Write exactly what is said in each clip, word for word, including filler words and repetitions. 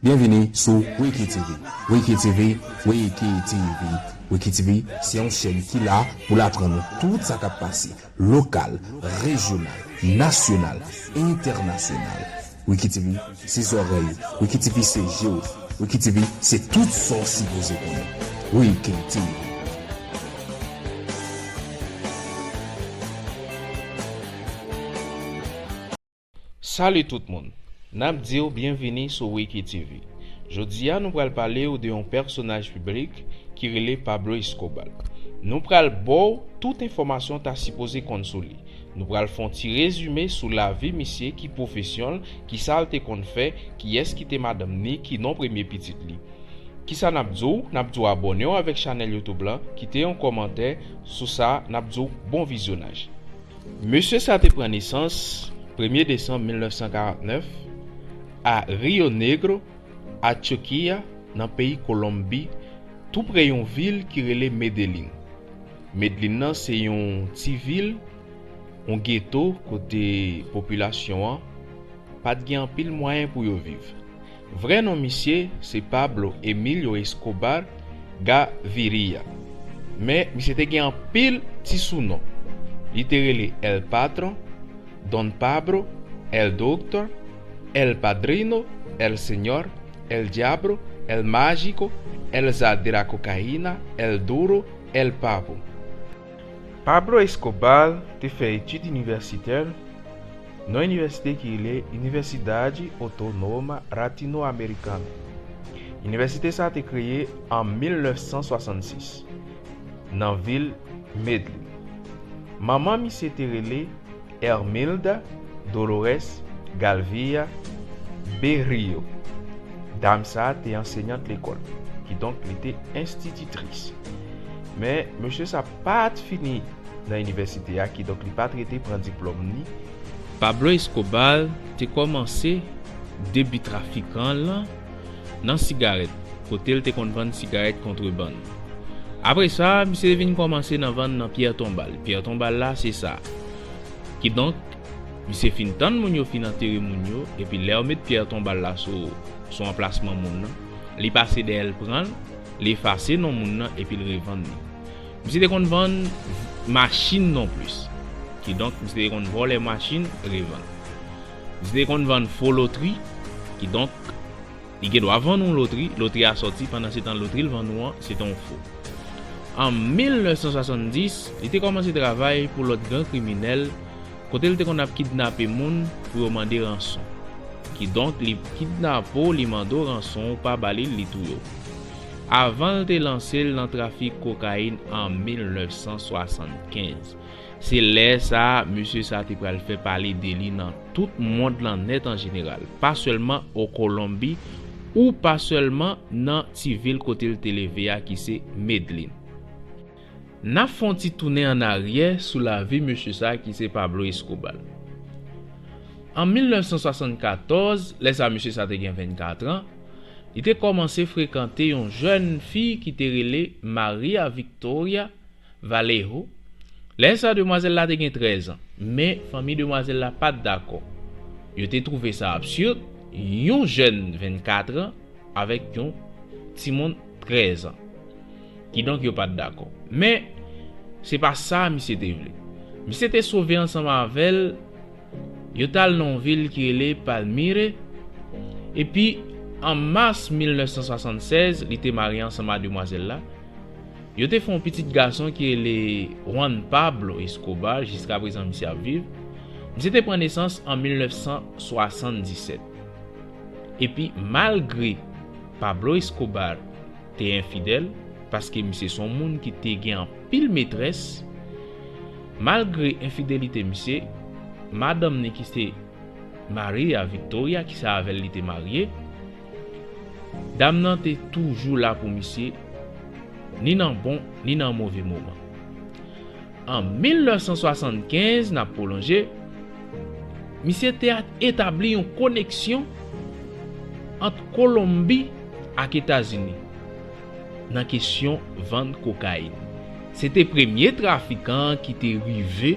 Byenvini sou Wiki T V. Wiki T V, Wiki T V. Wiki T V se yon chèn ki la pou l aprann ou tout sa k ap pase, lokal, rejyonal, nasyonal, entènasyonal. Wiki T V se zòrèy ou. Wiki T V se je w. Wiki T V se tout sa w sipoze konnen. Wiki T V. Salut tout moun. N ap di w byenvini sou Wiki T V. Jodi a, nou pral pale w de yon pèsonaj piblik ki rele Pablo Escobar. Nou pral ba w tout enfòmasyon w ta sipoze konn sou li. Nou pral fè yon ti rezime sou lavi misye, ki pwofesyon l, kisa l te konn fè, kiyès ki te madanm ni, ki non premye pitit li. Kisa n ap di w? N ap di w abòne w avèk chanèl YouTube la, kite yon kòmantè sou sa, n ap di w bon vizyonaj. Mesye sa te pran nesans premye desanm mil nèf san karant nèf a Rio Negro, Antioquia, nan peyi Kolonbi, tou pre yon vil ki rele Medellín. Medellín nan se yon ti vil, yon geto kote popilasyon an pa t gen anpil mwayen pou yo viv. Vrè non misye se Pablo Emilio Escobar Gaviria. Men, misye te gen anpil ti sounon. Li te rele El Patron, Don Pablo, El Doctor, El Padrino, El Señor, El Diablo, El Mágico, El Zar de la Cocaína, El Duro, El Pavo. Pablo Escobar te fè etid inivèsitè l nan yon inivèsite ki rele Universidad Autónoma Latinoamericana. Inivèsite sa a te kreye an mil nèf san swasannsis nan vil Medellín. Manman misye te rele Hermilda Dolores Galvia Berrio. Dam sa a te ansenyant lekòl, kidonk li te enstititris. Men, mesye sa pa t fini nan inivèsite a, kidonk li pa t rete pran diplòm li. Pablo Escobar te kòmanse debi trafikan l lan nan sigarèt, kote l te konn vann sigarèt kontrebann. Apre sa, misye te vin kòmanse nan vann nan pyè tonbal. Pyè tonbal la, se sa. Kidonk, misye fin tann moun yo fin antere moun yo, epi lè yo met pyè tonbal la sou, sou anplasman moun nan, li pase dèyè l pran l, li efase non moun nan, epi l revann li. Misye te konn vann machin nonplis. Kidonk, misye te konn vòlè machin, revann. Misye te konn vann fo lotri. Kidonk, li gen dwa vann yon lotri, lotri a sòti, pandan se tan lotri l vann ou an, se te yon fo. An mil nèf san swasanndis, li te kòmanse travay pou lòt gran kriminèl, kote l te konn ap kidnape moun pou yo mande ranson. Kidonk, li kidnape w, li mande w ranson, ou pa ba li l, li touye w. Avan l te lanse l nan trafik kokayin an mil nèf san swasannkenz. Se lè sa a, mesye sa a te pral fè pale de li nan tout mond lan nèt an jeneral, pa sèlman o Kolonbi, ou pa sèlman nan ti vil kote l te leve a ki se Medellín. N ap fè yon ti tounen ann aryè sou lavi mesye sa a ki se Pablo Escobar. An mil nèf san swasannkatòz, lè sa a mesye sa a te gen vennkat an, li te kòmanse frekante yon jèn fi ki te rele Maria Victoria Vallejo. Lè sa a, demwazèl la te gen trèz an, men fanmi demwazèl la pa t dakò. Yo te twouve sa absid, yon jèn vennkat an avèk yon timoun trèz an. Kidonk, yo pa t dakò. Men, se pa sa misye te vle. Misye te sove ansanm avè l, yo t al nan yon vil ki rele Palmire, epi an mas mil nèf san swasannsèz, li te marye ansanm a demwazèl la. Yo te fè yon pitit gason ki rele Juan Pablo Escobar, jiskaprezan misye ap viv. Misye te pran nesans an mil nèf san swasanndisèt. Epi, malgre Pablo Escobar te enfidèl, paske misye se yon moun ki te gen anpil metrès, malgre enfidelite misye, madanm ni ki se Maria Victoria, ki se avè l li te marye, dam nan te toujou la pou misye, ni nan bon, ni nan move moman. An mil nèf san swasann kenz, n ap pwolonje, misye te a-, etabli yon koneksyon ant Kolonbi ak Etazini nan kesyon vann kokayin. Se te premye trafikan ki te rive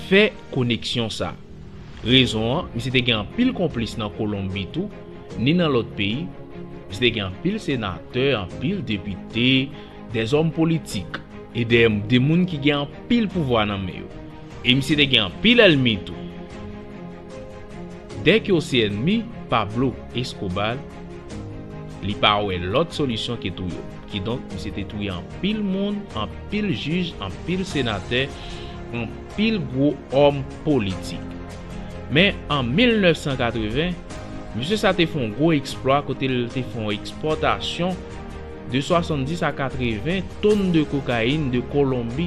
fè koneksyon sa. Rezon an, misye te gen anpil konplis nan Kolonbi tou, ni nan lòt peyi. Misye te gen anpil senatè, anpil depite, dèzòm politik e de, de moun ki gen anpil pouvwa nan men yo. E misye te gen anpil ènmi tou. Dèk yo se ènmi, Pablo Escobar, li pa wè lòt solisyon ke touye yo. Kidonk, misye te touye anpil moun, anpil jij, anpil senatè, anpil gwo òm politik. Men, an mil nèf san katreven, misye sa te fè yon gwo eksplwa kote l te fè yon ekspòtasyon de swasanndis a katreven tonn de kokayin de Kolonbi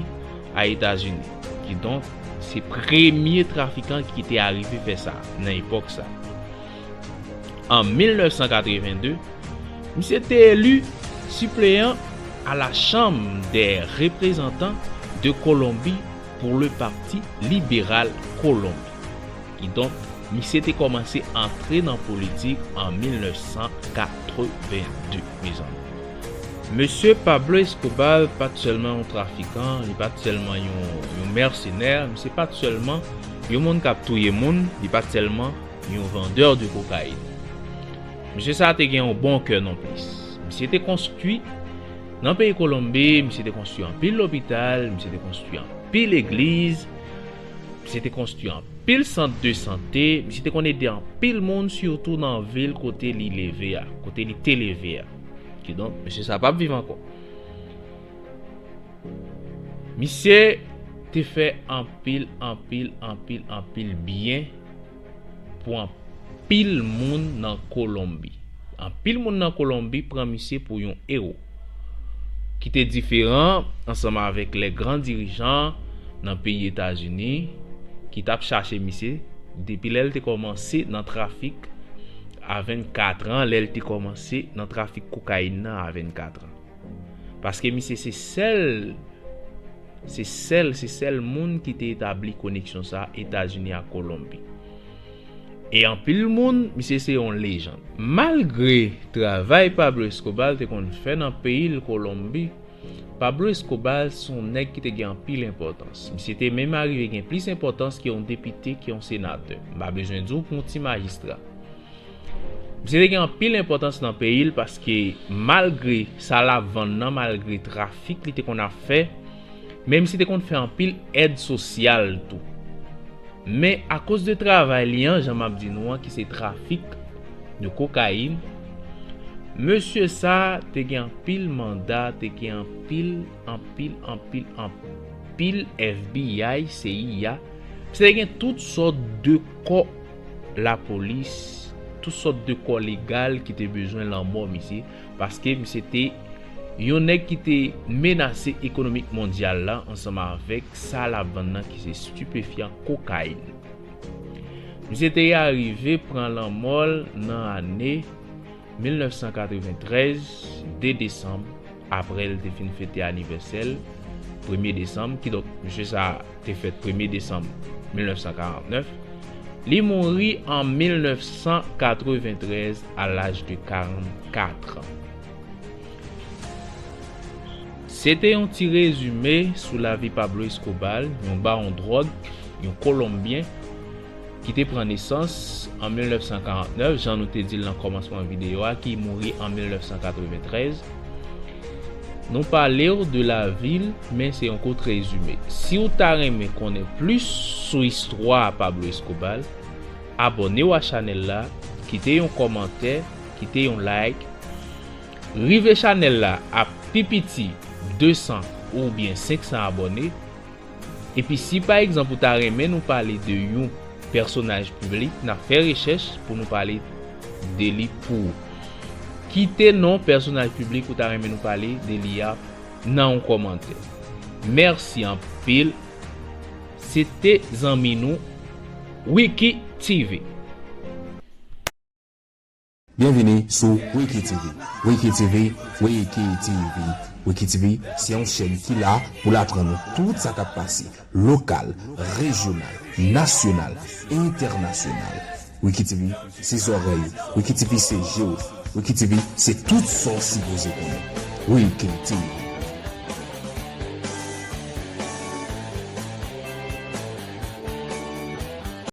a Etazini. Kidonk, se premye trafikan ki te arive fè sa nan epòk sa. An mil nèf san katreven de, misye te eli sipleyan a la Chanm dè Reprezantan de Kolonbi pou le Pati Liberal Kolonbi. Kidonk, misye te kòmanse antre nan politik an mil nèf san katreven de, mezanmi. Mesye Pablo Escobar pa t sèlman yon trafikan, li pa t sèlman yon, yon mèsenè, misye pa t sèlman yon moun k ap touye moun, li pa t sèlman yon vandè de kokayin. Mesye sa a te gen yon bon kè nonplis. Misye te konstwi, nan peyi Kolonbi, misye te konstwi anpil lopital, misye te konstwi anpil egliz, misye te konstwi anpil sant de sante, misye te konn ede anpil moun, sitou nan vil kote li leve a, kote li te leve a. Kidonk, mesye sa a p ap viv ankò. Misye te fè anpil, anpil, anpil, anpil byen pou anpil moun nan Kolonbi. Anpil moun nan Kolonbi pran misye pou yon ewo ki te diferan ansanm avèk lè gran dirijan nan peyi Etazini ki t ap chache misye depi lè l te kòmanse nan trafik a vennkat an, lè l te kòmanse nan trafik kokayin nan a vennkat an. Paske misye se sèl, se sèl, se sèl moun ki te etabli koneksyon sa a, Etazini ak Kolonbi. E anpil moun, misye se yon lejann. Malgre travay Pablo Escobar te konn fè nan peyi l Kolonbi, Pablo Escobar se yon nèg ki te gen anpil enpòtans. Misye te menm arive gen plis enpòtans ke yon depite, ke yon senatè. M pa bezwen di w pou yon ti majistra. Misye te gen anpil enpòtans nan peyi l paske malgre sa l ap vann nan, malgre trafik li te konn ap fè, men misye te konn fè anpil èd sosyal tou. Men akoz de travay li an, jan m ap di nou an, ki se trafik de kokayin, mesye sa a te gen anpil manda, te gen anpil, anpil, anpil, anpil F B I, C I A. Misye te gen tout sòt de kò lapolis, tout sòt de kò legal ki te bezwen lanmò misye, paske misye te yon nèg ki te menase ekonomik mondyal la ansanm avèk sa l ap vann nan ki se stipefyan, kokayin. Misye te arive pran lanmò l nan ane mil nèf san katreventrèz, de desanm, apre l te fin fete anivèsè l, premye desanm, kidonk, mesye sa a te fèt premye desanm mil nèf san karant nèf, li mouri an mil nèf san katreventrèz a laj de karannkat an. Se te yon ti rezime sou lavi Pablo Escobar, yon bawon dwòg, yon Kolonbyen, ki te pran nesans an mil nèf san karant nèf, jan nou te di l nan kòmansman videyo a, ki mouri an mil nèf san katreventrèz. Nou pale w de lavi l, men se yon kout rezime. Si w ta renmen konnen plis sou istwa Pablo Escobar, abòne w a chanèl la, kite yon kòmantè, kite yon like. Rive chanèl la a pi piti de san oubyen senk san abòne. Epi si pa egzanp ou ta renmen nou pale de yon pèsonaj piblik, n ap fè rechèch pou nou pale de li pou ou. Kite non pèsonaj piblik ou ta renmen nou pale de li a nan yon kòmantè. Mèsi anpil. Se te zanmi nou, Wiki T V. Byenvini sou Wiki T V. Wiki T V, Wiki T V. Wiki T V, se yon chèn ki la pou l aprann ou tout sa k ap pase, lokal, rejyonal, nasyonal, entènasyonal. Wiki T V, se zòrèy ou. Wiki T V, se je w. Wiki T V, se tout sa w sipoze konnen. Wiki T V.